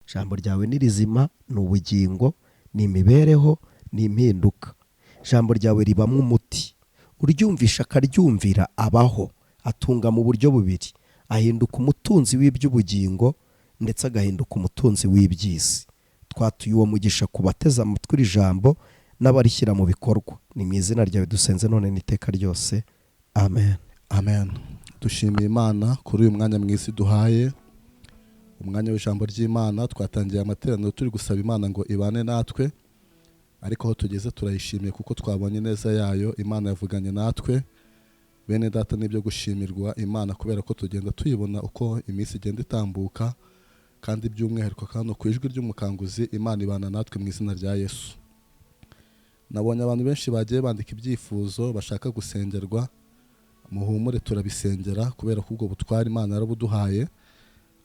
Ijambo ryawe ni rizima, ni ubugingo, ni imibereho, ni impinduka. Ijambo ryawe ribamo umuti, uryumvisha akaryumvira abaho, atunga mu buryo bubiri: ahinduka umutunzi w'iby'ubugingo, ndetse agahinduka umutunzi w'iby'isi. Twatuye uwo mugisha ku bateze amatwi iri jambo n'abarishyira mu bikorwa. Ni mu izina ryawe dusenze none n'iteka ryose, amen. Amen. Dushimiye Imana kuri uyu mwanya mwiza duhaye, umwanya w'ijambo ry'Imana. Twatangiye amateraniro turi gusaba Imana ngo ibane natwe, ariko aho tugeze turayishimiye kuko twabonye neza yayo. Imana yavuganye natwe. Bene data, n'ibyo gushimirwa Imana kubera ko tugenda tuyibona uko iminsi igenda itambuka, kandi by'umwihariko hano ku Ijwi ry'Umukanguzi Imana ibana natwe mu izina rya Yesu. Nabonye abantu benshi bagiye bandika ibyifuzo bashaka gusengerwa. Muhumure, turabisengera kubera ko ubwo butware Imana yarabuduhaye.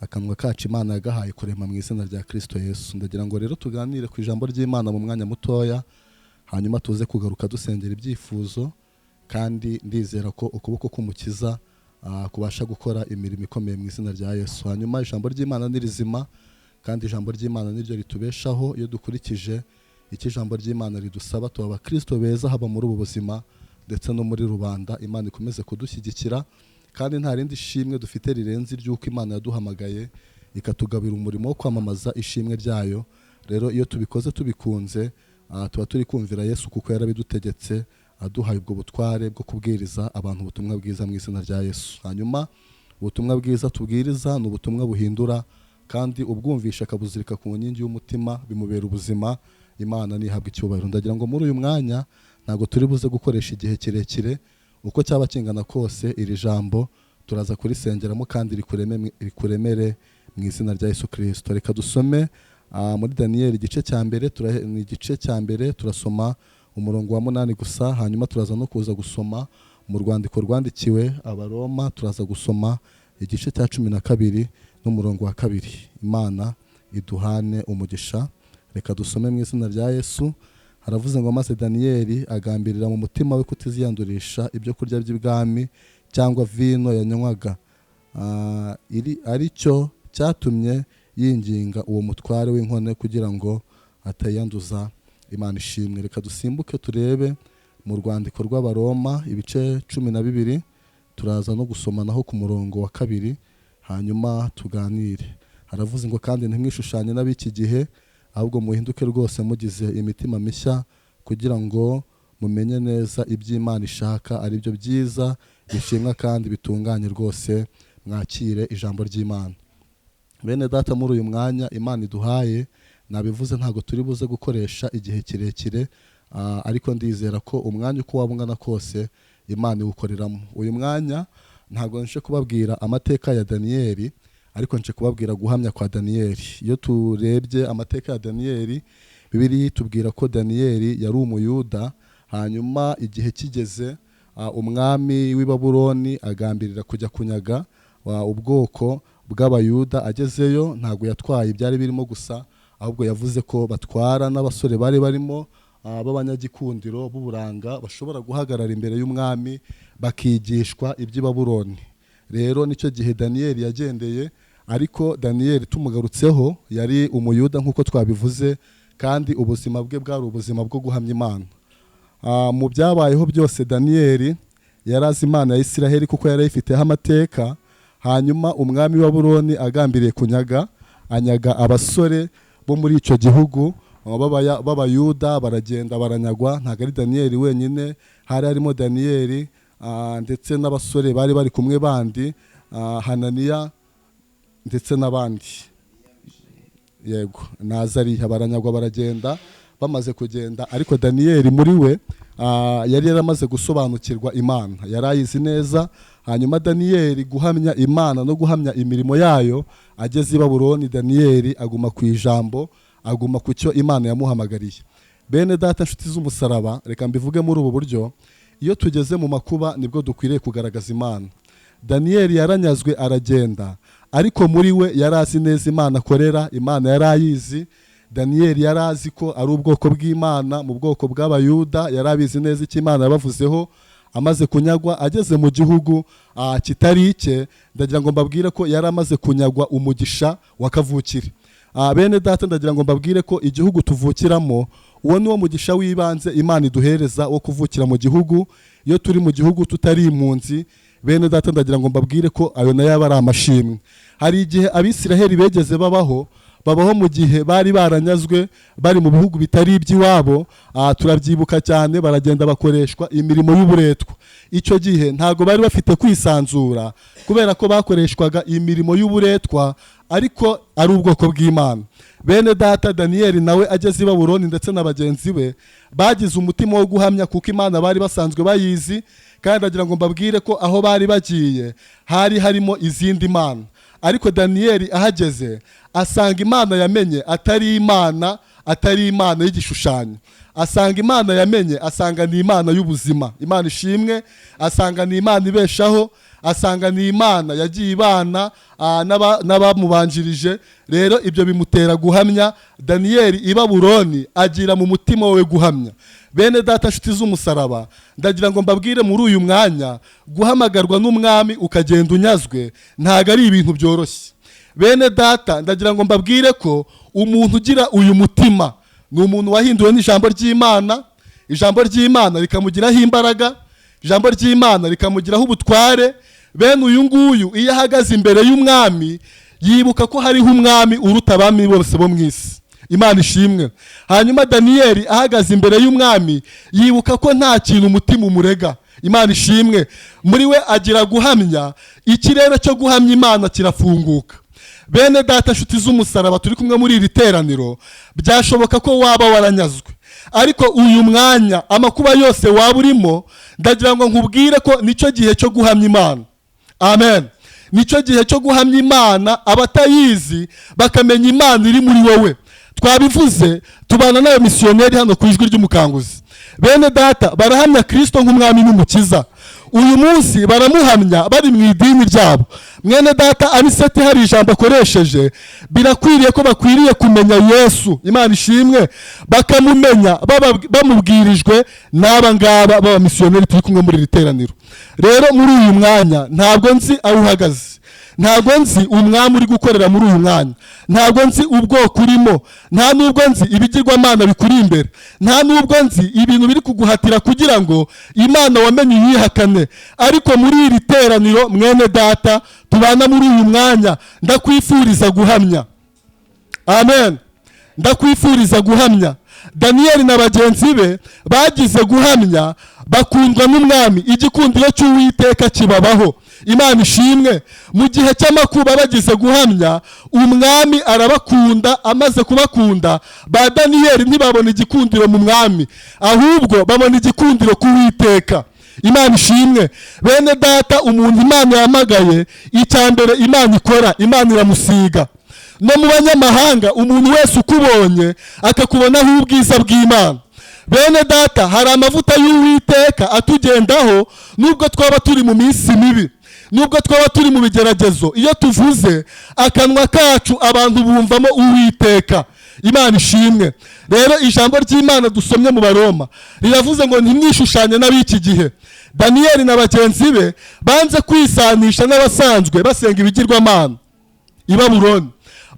Akanwa kacu Imana yagahaye kurema mu izina rya Kristo Yesu. Ndagira ngo rero tuganire ku ijambo ry'Imana mu mwanya mutoya, hanyuma tuze kugaruka dusengera ibyifuzo, kandi ndizera ko ukuboko k'Umukiza kubasha gukora imirimo ikomeye mu izina rya Yesu. Hanyuma ijambo ry'Imana ni rizima, kandi ijambo ry'Imana niryo ritubeshaho. Iyo dukurikije icyo ijambo ry'Imana ridusaba, tuba abakristo beza, haba muri ubu buzima ndetse no muri rubanda. Imana ikomeze kudushyigikira, kandi nta rindi shimwe dufite rirenze iry'uko Imana yaduhamagaye ikatugabira umurimo wo kwamamaza ishimwe ryayo. Rero iyo tubikoze tubikunze, tuba turi kumvira Yesu kuko yarabidutegetse, aduhaye ubwo butware bwo kubwiriza abantu ubutumwa bwiza mu izina rya Yesu. Hanyuma ubutumwa bwiza tubwiriza ni ubutumwa buhindura, kandi ubwumvisha akabuzirika ku nkingi y'umutima bimubera ubuzima. Imana nihabwa icyubahiro. Ndagira ngo muri uyu mwanya ntabwo turi buze gukoresha igihe kirekire, uko cyaba kingana kose iri jambo turaza kurisengeramo kandi rikuremere mu izina rya Yesu Kristo. Reka dusome muri Daniyeli igice cya mbere, ni igice cya mbere, turasoma umurongo wa 8 gusa, hanyuma turaza no kuza gusoma mu rwandiko rwandikiwe Abaroma, turaza gusoma igice cya 12 n'umurongo wa 2. Imana iduhane umugisha. Reka dusome mu izina rya Yesu. Haravuze ngo: maze Daniyeli agambirira mu mutima we kutiziyandurisha ibyo kurya by'ibwami cyangwa vino yanywaga, ari cyo cyatumye yinginga uwo mutware w'inkone kugira ngo atayanduza. Imana ishimwe. Reka dusimbuke turebe mu rwandiko rw'Abaroma ibice 12, turaza no gusoma naho ku murongo wa 2, hanyuma tuganire. Haravuze ngo: kandi ntimwishushanye n'ab'iki gihe, ahubwo muhinduke rwose mugize imitima mishya, kugira ngo mumenye neza iby'Imana ishaka, ari byo byiza bishimwa kandi bitunganye rwose. Mwakire ijambo ry'Imana. Bene data, muri uyu mwanya Imana iduhaye, nabivuze ntabwo turi buze gukoresha igihe kirekire, ariko ndizera ko umwanya uko waba ungana kose Imana iwukoreramo. Uyu mwanya ntabwo nje kubabwira amateka ya Daniyeli, ariko nje kubabwira guhamya kwa Daniyeli. Iyo turebye amateka ya Daniyeli, Bibiliya itubwira ko Daniyeli yari umuyuda. Hanyuma igihe kigeze, umwami w'i Babuloni agambirira kujya kunyaga ubwoko bw'Abayuda. Agezeyo ntabwo yatwaye ibyari birimo gusa, ahubwo yavuze ko batwara n'abasore bari barimo b'abanyagikundiro b'uburanga, bashobora guhagarara imbere y'umwami bakigishwa iby'i Babuloni. Rero nicyo gihe Daniyeli yagendeye. Ariko Daniyeli tumugarutseho, yari umuyuda nk'uko twabivuze, kandi ubuzima bwe bwari ubuzima bwo guhamya Imana. Mu byabayeho byose Daniyeli yari azi Imana ya Isiraheli kuko yari ayifiteho amateka. Hanyuma umwami wa Babuloni agambiriye kunyaga, anyaga abasore bo muri icyo gihugu b'Abayuda, baragenda baranyagwa. Ntabwo ari Daniyeli wenyine, hari harimo Daniyeli ndetse n'abasore bari bari kumwe bandi, Hananiya ndetse n'abandi, yego na Azariya, baranyagwa baragenda. Bamaze kugenda, ariko Daniyeli muri we yari yaramaze gusobanukirwa Imana, yari ayizi neza. Hanyuma Daniyeli guhamya Imana no guhamya imirimo yayo, ageze i Babuloni Daniyeli aguma ku ijambo, aguma ku cyo Imana yamuhamagariye. Bene data, nshuti z'umusaraba, reka mbivuge muri ubu buryo: iyo tugeze mu makuba nibwo dukwiriye kugaragaza Imana. Daniyeli yaranyazwe aragenda, ariko muri we yari azi neza Imana akorera, Imana yari ayizi. Daniyeli yari azi ko ari ubwoko bw'Imana mu bwoko bw'Abayuda, yari abizi neza icyo Imana yabavuzeho. Amaze kunyagwa ageze mu gihugu kitari icye, ndagira ngo mbabwire ko yari amaze kunyagwa umugisha wa kavukire. Bene data, ndagira ngo mbabwire ko igihugu tuvukiramo, uwo ni wo mugisha w'ibanze Imana iduhereza wo kuvukira mu gihugu. Iyo turi mu gihugu tutari impunzi, bene data, ndagira ngo mbabwire ko ayo nayo aba ari amashimwe. Hari igihe Abisiraheli begeze babaho mu gihe bari baranyazwe, bari mu bihugu bitari iby'iwabo. Turabyibuka cyane, baragenda bakoreshwa imirimo y'uburetwa. Icyo gihe ntabwo bari bafite kwisanzura kubera ko bakoreshwaga imirimo y'uburetwa, ariko ari ubwoko bw'Imana. Bene data, Daniyeli nawe ageze i Babuloni ndetse na bagenzi be bagize umutima wo guhamya, kuko Imana bari basanzwe bayizi. Kandi ndagira ngo mbabwire ko aho bari bagiye hari harimo izindi mana, ariko Daniyeli ahageze asanga Imana yamenye atari Imana y'igishushanyo. Asanga Imana yamenye, asanga ni Imana y'ubuzima. Imana ishimwe. Asanga ni Imana ibeshaho, asanga ni Imana yagiye ibana n'abamubanjirije. Rero ibyo bimutera guhamya. Daniyeli i Babuloni agira mu mutima we guhamya. Bene data, nshuti z'umusaraba, ndagira ngo mbabwire muri uyu mwanya, guhamagarwa n'umwami ukagenda unyazwe ntabwo ari ibintu byoroshye. Bene data, ndagira ngo mbabwire ko umuntu ugira uyu mutima ni umuntu wahinduwe n'ijambo ry'Imana, ijambo ry'Imana rikamugiraho imbaraga, ijambo ry'Imana rikamugiraho ubutware. Bene uyu nguyu, iyo ahagaze imbere y'umwami, yibuka ko hariho umwami uruta abami bose bo mu isi. Imana ishimwe. Hanyuma Daniyeli ahagaze imbere y'umwami yibuka ko nta kintu umutima umurega. Imana ishimwe. Muri we agira guhamya, ikirere cyo guhamya Imana kirafunguka. Bene data, nshuti z'umusaraba turi kumwe muri iri teraniro, byashoboka ko waba waranyazwe, ariko uyu mwanya, amakuba yose waba urimo, ndagira ngo nkubwire ko nicyo gihe cyo guhamya Imana. Amen. Nicyo gihe cyo guhamya Imana, abatayizi bakamenya Imana iri muri wowe. Twabivuze, tubana n'abamisiyoneri hano ku Ijwi ry'Umukanguzi. Bene data, barahamya Kirisito nk'umwami n'umukiza. Uyu munsi baramuhamya bari mu idini ryabo. Mwene data Aniseti hari ijambo akoresheje, birakwiriye ko bakwiriye kumenya Yesu. Imana ishimwe. Bakamumenya bamubwirijwe n'aba ngaba b'abamisiyoneri turi kumwe muri iri teraniro. Rero muri uyu mwanya, ntabwo nzi aho uhagaze, ntabwo nzi umwami uri gukorera muri uyu mwanya, ntabwo nzi ubwoko urimo, nta nubwo nzi ibigirwamana bikuri imbere, nta nubwo nzi ibintu biri kuguhatira kugira ngo Imana wamenye uyihakane. Ariko muri iri teraniro, mwene data tubana muri uyu mwanya, ndakwifuriza guhamya. Amen. Ndakwifuriza guhamya. Daniyeli na bagenzi be bagize guhamya, bakundwa n'umwami, igikundiro cy'Uwiteka kibabaho. Imana ishimwe. Mu gihe cy'amakuba bagize guhamya, umwami arabakunda. Amaze kubakunda, ba Daniyeli ntibabona igikundiro mu mwami, ahubwo babona igikundiro ku Uwiteka. Imana ishimwe. Bene data, umuntu Imana yahamagaye, icya mbere Imana ikora, Imana iramusiga. No mu banyamahanga, umuntu wese ukubonye akakubonaho ubwiza bw'Imana. Bene data, hari amavuta y'Uwiteka atugendaho, nubwo twaba turi mu minsi mibi, nubwo twaba turi mu bigeragezo, iyo tuvuze akanwa kacu abantu bumvamo Uwiteka. Imana ishimwe. Rero ijambo ry'Imana dusomye mu Baroma riravuze ngo ntimwishushanye n'ab'iki gihe. Daniyeli na bagenzi be banze kwisanisha n'abasanzwe basenga ibigirwamana i Babuloni,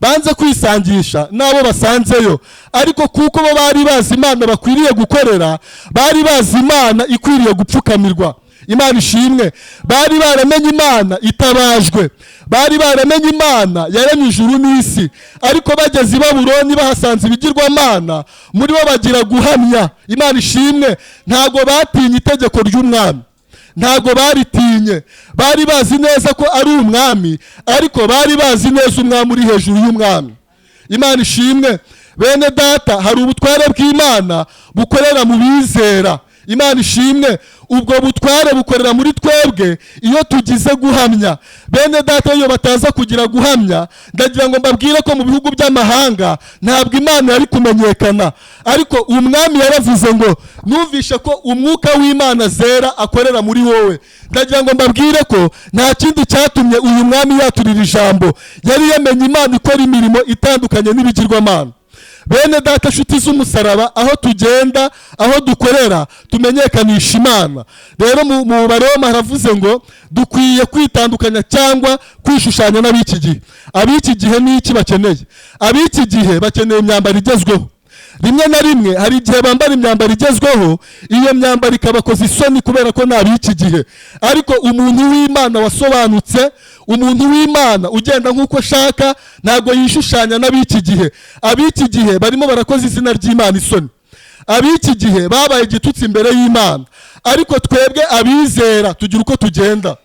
banze kwisangisha n'abo basanzeyo, ariko kuko bo bari bazi Imana bakwiriye gukorera, bari bazi Imana ikwiriye gupfukamirwa. Imana ishimwe. Bari baramenye Imana itabajwe, bari baramenye Imana yaremye ijuru n'isi, ariko bageze i Babuloni bahasanze ibigirwamana, muri bo bagira guhamya. Imana ishimwe. Ntabwo batinye itegeko ry'umwami, ntabwo baritinye. Bari bazi neza ko ari umwami, ariko bari bazi neza umwami uri hejuru y'umwami. Imana ishimwe. Bene data, hari ubutware bw'Imana bukorera mu bizera. Imana ishimwe. Ubwo butware bukorera muri twebwe iyo tugize guhamya. Bene data, iyo bataza kugira guhamya, ndagira ngo mbabwire ko mu bihugu by'amahanga ntabwo Imana yari kumenyekana. Ariko umwami yaravuze ngo numvishe ko umwuka w'Imana zera akorera muri wowe. Ndagira ngo mbabwire ko nta kindi cyatumye uyu mwami yaturira ijambo, yari yamenye Imana ikora imirimo itandukanye n'ibigirwamana. Bene data, nshuti z'umusaraba, aho tugenda, aho dukorera, tumenyekanisha Imana. Rero mu Baroma haravuze ngo dukwiye kwitandukanya cyangwa kwishushanya n'ab'iki gihe. Ab'iki gihe ni iki bakeneye? Ab'iki gihe bakeneye imyambaro igezweho. Rimwe na rimwe hari igihe bambara imyambaro igezweho, iyo myambaro ikabakoza isoni kubera ko ni ab'iki gihe. Ariko umuntu w'Imana wasobanutse, umuntu w'Imana ugenda nk'uko ashaka, ntabwo yishushanya n'ab'iki gihe. Ab'iki gihe barimo barakoza izina ry'Imana isoni. Ab'iki gihe babaye igitutsi imbere y'Imana. Ariko twebwe abizera tugira uko tugenda.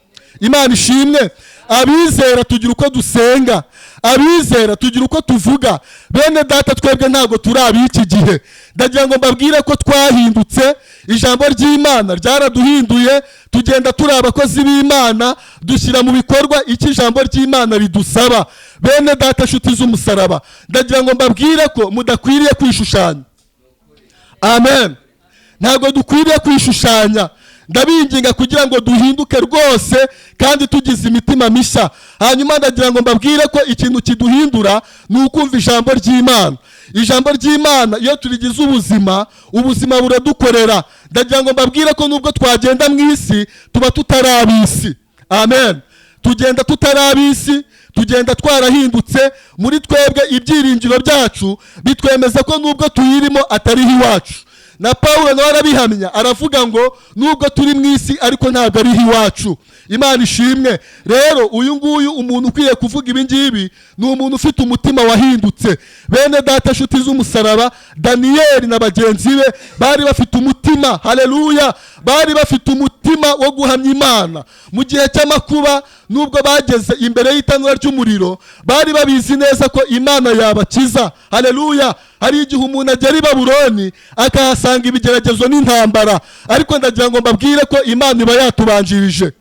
Imana ishimwe. Abizera tugira uko dusenga, abizera tugira uko tuvuga. Bene data, twebwe ntabwo turi ab'iki gihe. Ndagira ngo mbabwire ko twahindutse. Ijambo ry'Imana ryaraduhinduye, tugenda turi abakozi b'Imana, dushyira mu bikorwa icyo ijambo ry'Imana ridusaba. Bene data, nshuti z'umusaraba, ndagira ngo mbabwire ko mudakwiriye kwishushanya. Amen. Ntabwo dukwiriye kwishushanya. Ndabinginga kugira ngo duhinduke rwose kandi tugize imitima mishya. Hanyuma ndagira ngo mbabwire ko ikintu kiduhindura ni ukumva ijambo ry'Imana. Ijambo ry'Imana iyo turigize ubuzima, ubuzima buradukorera. Ndagira ngo mbabwire ko nubwo twagenda mu isi, tuba tutari ab'isi. Amen. Tugenda tutari ab'isi, tugenda twarahindutse. Muri twebwe ibyiringiro byacu bitwemeza ko nubwo tuyirimo atariho iwacu. Na Pawulo nawe arabihamya, aravuga ngo nubwo turi mu isi ariko ntabwo ariho iwacu. Imana ishimwe. Rero uyu nguyu umuntu ukwiye kuvuga ibi ngibi ni umuntu ufite umutima wahindutse. Bene data, nshuti z'umusaraba, Daniyeli na bagenzi be bari bafite umutima, haleluya, bari bafite umutima wo guhamya Imana mu gihe cy'amakuba. Nubwo bageze imbere y'itanura ry'umuriro, bari babizi neza ko Imana yabakiza. Haleluya. Hari igihe umuntu agera i Babuloni akahasanga ibigeragezo n'intambara, ariko ndagira ngo mbabwire ko Imana iba yatubanjirije.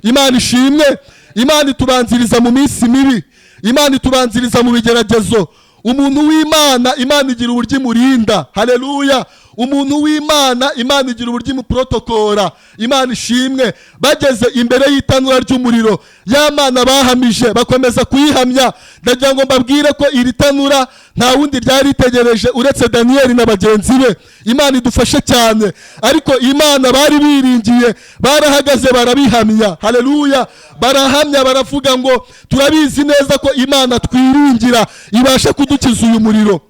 Imana ishimwe. Imana itubanziriza mu minsi mibi, Imana itubanziriza mu bigeragezo. Umuntu w'Imana, Imana igira uburyo imurinda. Haleluya. Umuntu w'Imana, Imana igira uburyo imuprotokora. Imana ishimwe. Bageze imbere y'itanura ry'umuriro, ya Mana bahamije bakomeza kuyihamya. Ndagira ngo mbabwire ko iri tanura nta wundi ryari ritegereje uretse Daniyeli na bagenzi be. Imana idufashe cyane. Ariko Imana bari biringiye, barahagaze barabihamya. Haleluya. Barahamya, baravuga ngo turabizi neza ko Imana twiringira ibasha kudukiza uyu muriro.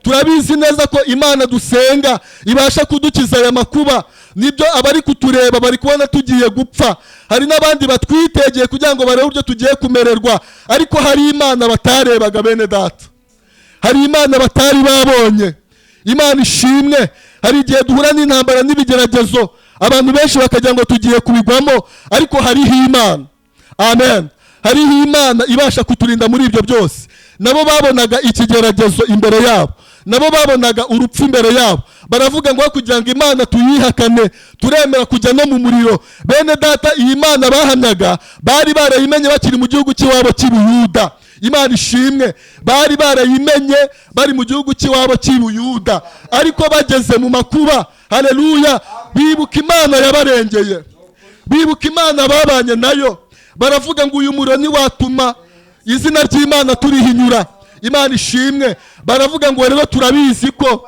Turabizi neza ko Imana dusenga ibasha kudukiza aya makuba. Nibyo, abari kutureba bari kubona tugiye gupfa, hari n'abandi batwitegeye kugira ngo barebe uburyo tugiye kumererwa, ariko hari Imana batarebaga. Bene data, hari Imana batari babonye. Imana ishimwe. Hari igihe duhura n'intambara n'ibigeragezo, abantu benshi bakagira ngo tugiye kubigwamo, ariko hariho Imana. Amen. Hariho Imana ibasha kuturinda muri ibyo byose. Nabo babonaga ikigeragezo imbere yabo, nabo babonaga urupfu imbere yabo, baravuga ngo kugira ngo Imana tuyihakane turemera kujya no mu muriro. Bene data, iyi Mana bahamyaga bari barayimenye bakiri mu gihugu cy'iwabo cy'Ibuyuda. Imana ishimwe. Bari barayimenye bari mu gihugu cy'iwabo cy'Ibuyuda, ariko bageze mu makuba, haleluya, bibuka Imana yabarengeye, bibuka Imana babanye nayo, baravuga ngo uyu muriro ntiwatuma izina ry'Imana turihinyura. Imana ishimwe. Baravuga ngo rero turabizi ko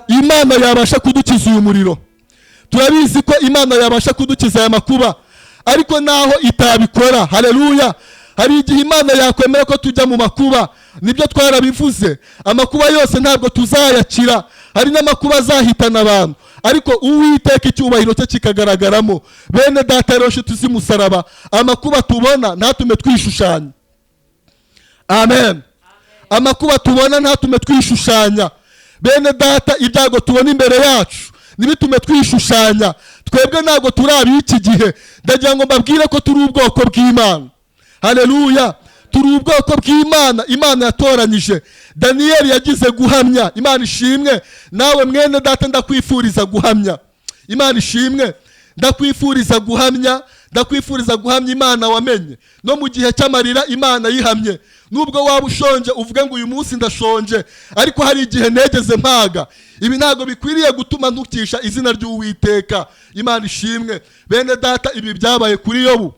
Imana yabasha kudukiza uyu muriro, turabizi ko Imana yabasha kudukiza aya makuba, ariko naho itabikora, haleluya, hari igihe Imana yakwemera ko tujya mu makuba. Nibyo twarabivuze, amakuba yose ntabwo tuzayakira, hari n'amakuba azahitana abantu, ariko Uwiteka icyubahiro cye kikagaragaramo. Bene data rero, nshuti z'umusaraba, amakuba tubona ntatume twishushanya. Amen. Amakuba tubona ntatume twishushanya. Bene data, ibyago tubona imbere yacu ntibitume twishushanya. Twebwe ntabwo turi ab'iki gihe. Ndagira ngo mbabwire ko turi ubwoko bw'Imana. Haleluya. Turi ubwoko bw'Imana, Imana yatoranyije. Daniyeli yagize guhamya. Imana ishimwe. Nawe mwene data, ndakwifuriza guhamya. Imana ishimwe. Ndakwifuriza guhamya, ndakwifuriza guhamya Imana wamenye. No mu gihe cy'amarira Imana yihamye. Nubwo waba ushonje uvuge ngo uyu munsi ndashonje, ariko hari igihe negeze mpaga. Ibi ntabwo bikwiriye gutuma ntukisha izina ry'Uwiteka. Imana ishimwe. Bene data, ibi byabaye kuri Yobu.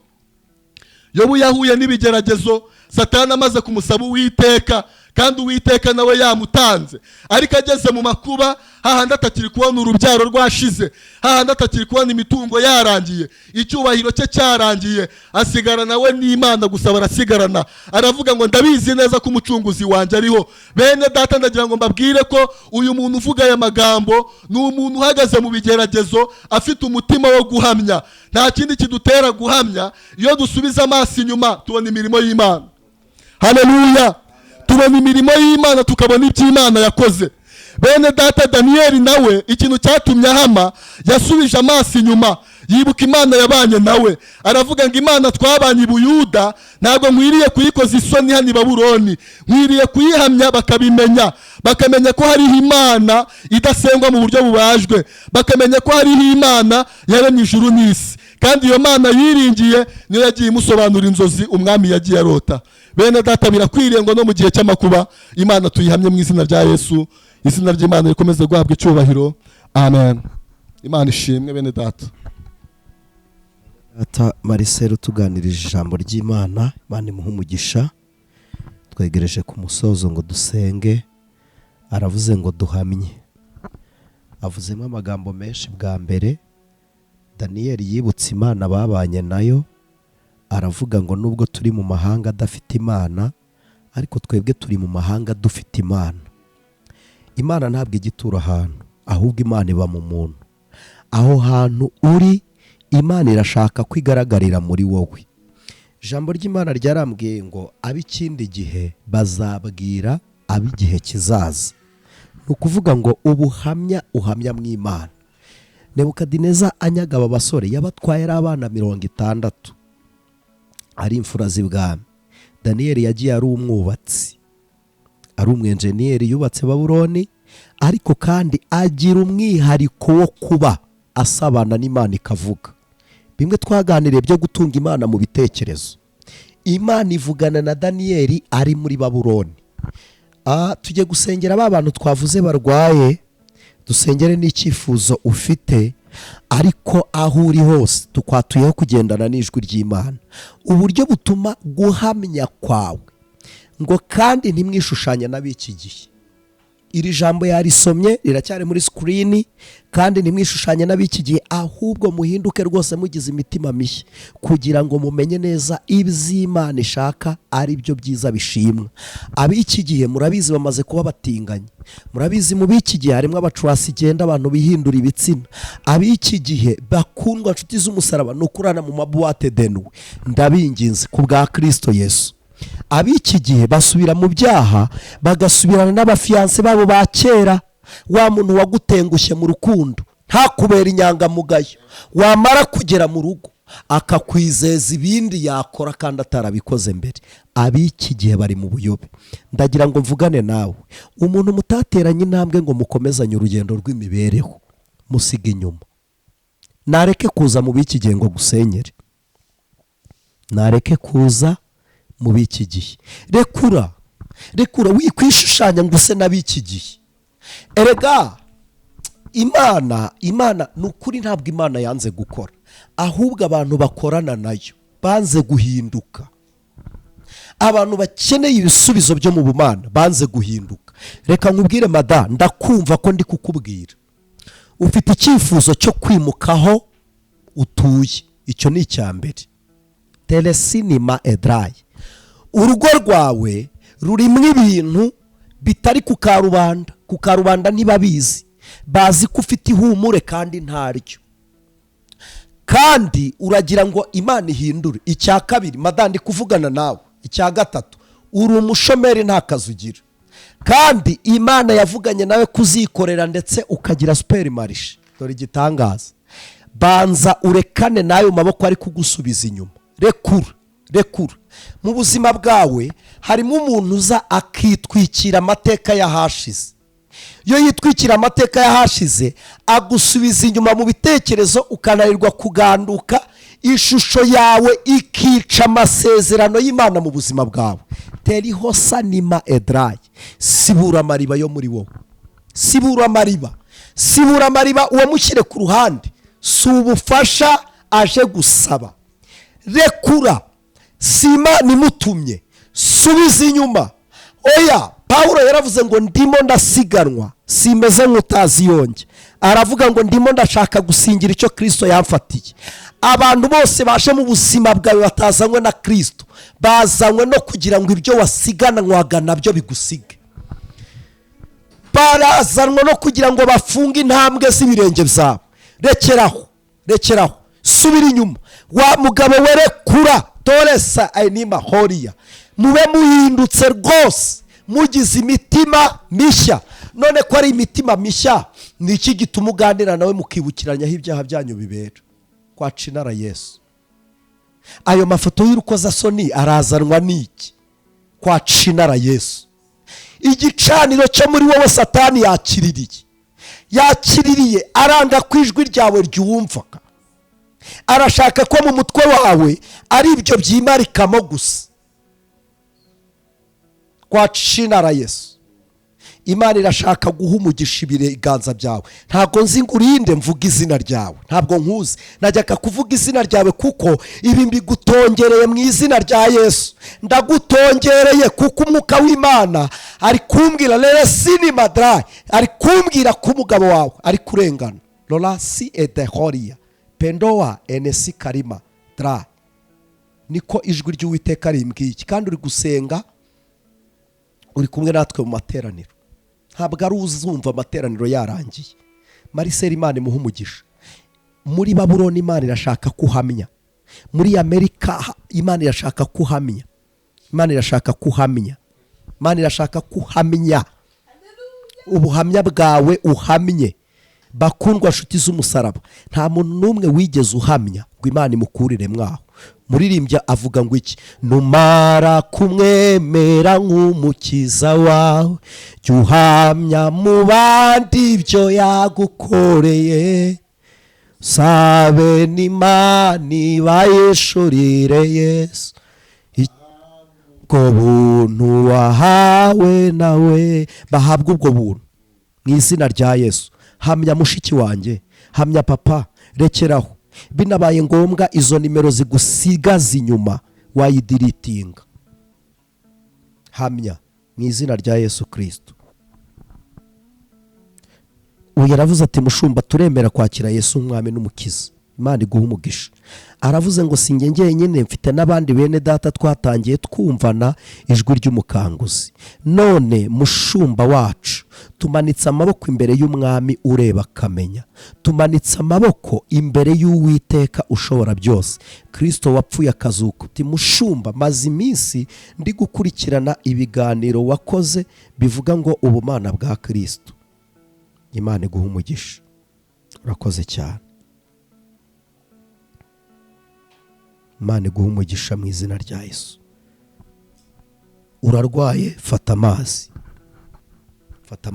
Yobu yahuye n'ibigeragezo, Satani amaze kumusaba Uwiteka, Kandi Uwiteka nawe yamutanze. Ariko ageze mu makuba, hahandi atakiri kubona urubyaro rwashize, hahandi atakiri kubona imitungo yarangiye, icyubahiro cye cyarangiye, asigara nawe n'Imana gusa, barasigarana. Aravuga ngo ndabizi neza ko umucunguzi wanjye ariho. Bene data, ndagira ngo mbabwire ko uyu muntu uvuga aya magambo ni umuntu uhagaze mu bigeragezo, afite umutima wo guhamya. Nta kindi kidutera guhamya, iyo dusubiza amaso inyuma tubona imirimo y'Imana. Haleluya! Tubona imirimo y'Imana, tukabona iby'Imana yakoze. Bene data, Daniyeli nawe ikintu cyatumye ahama, yasubije amaso inyuma, yibuka Imana yabanye nawe. Aravuga ngo Imana twabanye i Buyuda, ntabwo nkwiriye kuyikoza isoni hano i Babuloni, nkwiriye kuyihamya bakabimenya, bakamenya ko hariho Imana idasengwa mu buryo bubajwe, bakamenya ko hariho Imana yaremye ijuru n'isi. Kandi iyo Mana yiringiye niyo yagiye imusobanura inzozi umwami yagiye arota. Bene data, birakwiriye ngo no mu gihe cy'amakuba Imana tuyihamye mu izina rya Yesu. Izina ry'Imana rikomeze guhabwa icyubahiro. Amen. Imana ishimwe, bene data. Data Marcel utuganirije ijambo ry'Imana, Imana imuhe umugisha. Twegereje ku musozo ngo dusenge. Aravuze ngo duhamye, avuzemo amagambo menshi. Bwa mbere Daniyeli yibutse Imana babanye nayo, aravuga ngo nubwo turi mu mahanga adafite Imana, ariko twebwe turi mu mahanga dufite Imana. Imana ntabwo igitura ahantu, ahubwo Imana iba mu muntu. Aho hantu uri, Imana irashaka kwigaragarira muri wowe. Ijambo ry'Imana ryarambwiye ngo ab'ikindi gihe bazabwira ab'igihe kizaza. Ni ukuvuga ngo ubuhamya uhamya mu Imana. Nebukadineza anyaga aba basore, yabatwaye ari abana 60, ari imfura z'ibwami. Daniyeli yagiye ari umwubatsi, ari umwenjeniyeri, yubatse Babuloni, ariko kandi agira umwihariko wo kuba asabana n'Imana ikavuga. Bimwe twaganiriye byo gutunga Imana mu bitekerezo. Imana ivugana na Daniyeli ari muri Babuloni. Tujye gusengera ba bantu twavuze barwaye, dusengere n'icyifuzo ufite, ariko aho uri hose tukwatuyeho kugendana n'ijwi ry'Imana, uburyo butuma guhamya kwawe ngo kandi ntimwishushanye n'ab'iki gihe. Iri jambo yarisomye riracyari muri sikirini. Kandi ntimwishushanye n'ab'iki gihe, ahubwo muhinduke rwose mugize imitima mishya, kugira ngo mumenye neza iby'Imana ishaka ari byo byiza bishimwa. Ab'iki gihe murabizi bamaze kuba batinganye, murabizi mu b'iki gihe harimo abacurasi igenda, abantu bihindura ibitsina. Ab'iki gihe bakundwa, nshuti z'umusaraba, ni ukurana mu mabuwate denuwe. Ndabinginze ku bwa Kristo Yesu, ab'iki gihe basubira mu byaha, bagasubirana n'abafiyanse babo ba kera. Wa muntu wagutengushye mu rukundo ntakubera inyangamugayo, wamara kugera mu rugo akakwizeza ibindi yakora kandi atarabikoze mbere. Ab'iki gihe bari mu buyobe. Ndagira ngo mvugane nawe, umuntu mutateranye intambwe ngo mukomezanye urugendo rw'imibereho, musiga inyuma. Nareke kuza mu b'iki gihe ngo gusenyere, nareke kuza mu b'iki gihe. Rekura, rekura, wikwishushanya ngo use n'ab'iki gihe. Erega Imana ni ukuri, ntabwo Imana yanze gukora, ahubwo abantu bakorana nayo banze guhinduka. Abantu bakeneye ibisubizo byo mu bumana banze guhinduka. Reka nkubwire mada, ndakumva ko ndi kukubwira, ufite icyifuzo cyo kwimukaho utuye, icyo ni icya mbere. Telesinima edarayi, urugo rwawe rurimo ibintu bitari ku karubanda. Ku karubanda ntibabizi, bazi ko ufite ihumure kandi ntaryo, kandi uragira ngo Imana ihindure. Icya kabiri, madandi kuvugana nawe. Icya gatatu, uri umushomeri nta kazi ugira, kandi Imana yavuganye nawe kuzikorera ndetse ukagira superimarishe. Dore igitangaza, banza urekane n'ayo maboko ari kugusubiza inyuma. Rekura, rekura. Mu buzima bwawe harimo umuntu uza akitwikira amateka y'ahashize. Iyo yitwikira amateka y'ahashize, agusubiza inyuma mu bitekerezo, ukananirwa kuganduka, ishusho yawe ikica amasezerano y'Imana mu buzima bwawe. Teriho sanima edarayi, sibura amariba yo muri wowe, sibura amariba, sibura amariba, uwamushyire ku ruhande. Si ubufasha aje gusaba. Rekura, si Imana imutumye, subiza inyuma. Oya, Pawulo yaravuze ngo ndimo ndasiganwa simeze nk'utazi yonge. Aravuga ngo ndimo ndashaka gusingira icyo Kristo yamfatiye. Abantu bose baje mu buzima bwawe batazanywe na Kristo, bazanywe no kugira ngo ibyo wasiganwaga nabyo bigusige. Barazanwa no kugira ngo bafunge intambwe z'ibirenge byabo. Rekeraho, rekeraho, subira inyuma wa mugabo werekura toresa ayinima horiya. Mube muhindutse rwose, mugize imitima mishya. None ko ari imitima mishya, ni iki gituma uganira nawe mukibukiranyaho ibyaha byanyu bibera kwa cinara Yesu? Ayo mafoto y'urukozasoni arazanwa n'iki kwa cinara Yesu? Igicaniro cyo muri wowe Satani yakiririye, yakiririye aranga ko ijwi ryawe ryumvaga. Arashaka ko mu mutwe wawe ari ibyo byimarikamo gusa kwa cinara Yesu. Imana irashaka guha umugisha ibiganza byawe. Ntabwo nzi ngo urinde mvuga izina ryawe, ntabwo nkuzi. Najyaga kuvuga izina ryawe kuko ibi mbigutongereye mu izina rya Yesu. Ndagutongereye kuko umwuka w'Imana ari kumbwira rero madara, ari kumbwira ko umugabo wawe ari kurengana. Rora si edehoriya pendowa enesi karima dara, niko ijwi ry'Uwiteka rimbwiye. Kandi uri gusenga, uri kumwe natwe mu materaniro. Ntabwo ari uzumva amateraniro yarangiye. Mariseli, Imana imuha umugisha. Muri Babuloni Imana irashaka kuhamya. Muri Amerika Imana irashaka kuhamya. Imana irashaka kuhamya. Imana irashaka kuhamya. Ubuhamya bwawe uhamye. Bakundwa nshuti z'umusaraba, nta muntu n'umwe wigeze uhamya ngo Imana imukurire mwaho. Muririmbyi avuga ngo iki? Numara kumwemera nk'umukiza wawe, jya uhamya mu bandi ibyo yagukoreye. Sabe n'Imana ibayishurire Yesu, ubwo buntu wahawe nawe. Bahabwa ubwo buntu mu izina rya Yesu. Hamya mushiki wanjye, hamya papa, rekeraho. Binabaye ngombwa izo nimero zigusigaza inyuma wayidiritinga. Hamya mu izina rya Yesu Kristo. Uyu yaravuze ati mushumba, turemera kwakira Yesu umwami n'umukiza. Imana iguha umugisha. Aravuze ngo sinjye njyenyine, mfite n'abandi bene data twatangiye twumvana ijwi ry'umukanguzi. None mushumba wacu, tumanitse amaboko imbere y'umwami ureba akamenya. Tumanitse amaboko imbere y'Uwiteka ushobora byose, Kristo wapfuye akazuka. Uti mushumba, maze iminsi ndi gukurikirana ibiganiro wakoze bivuga ngo ubumana bwa Kristo. Imana iguha umugisha, urakoze cyane. Imana iguha umugisha mu izina rya Yesu. Urarwaye, fata amazi.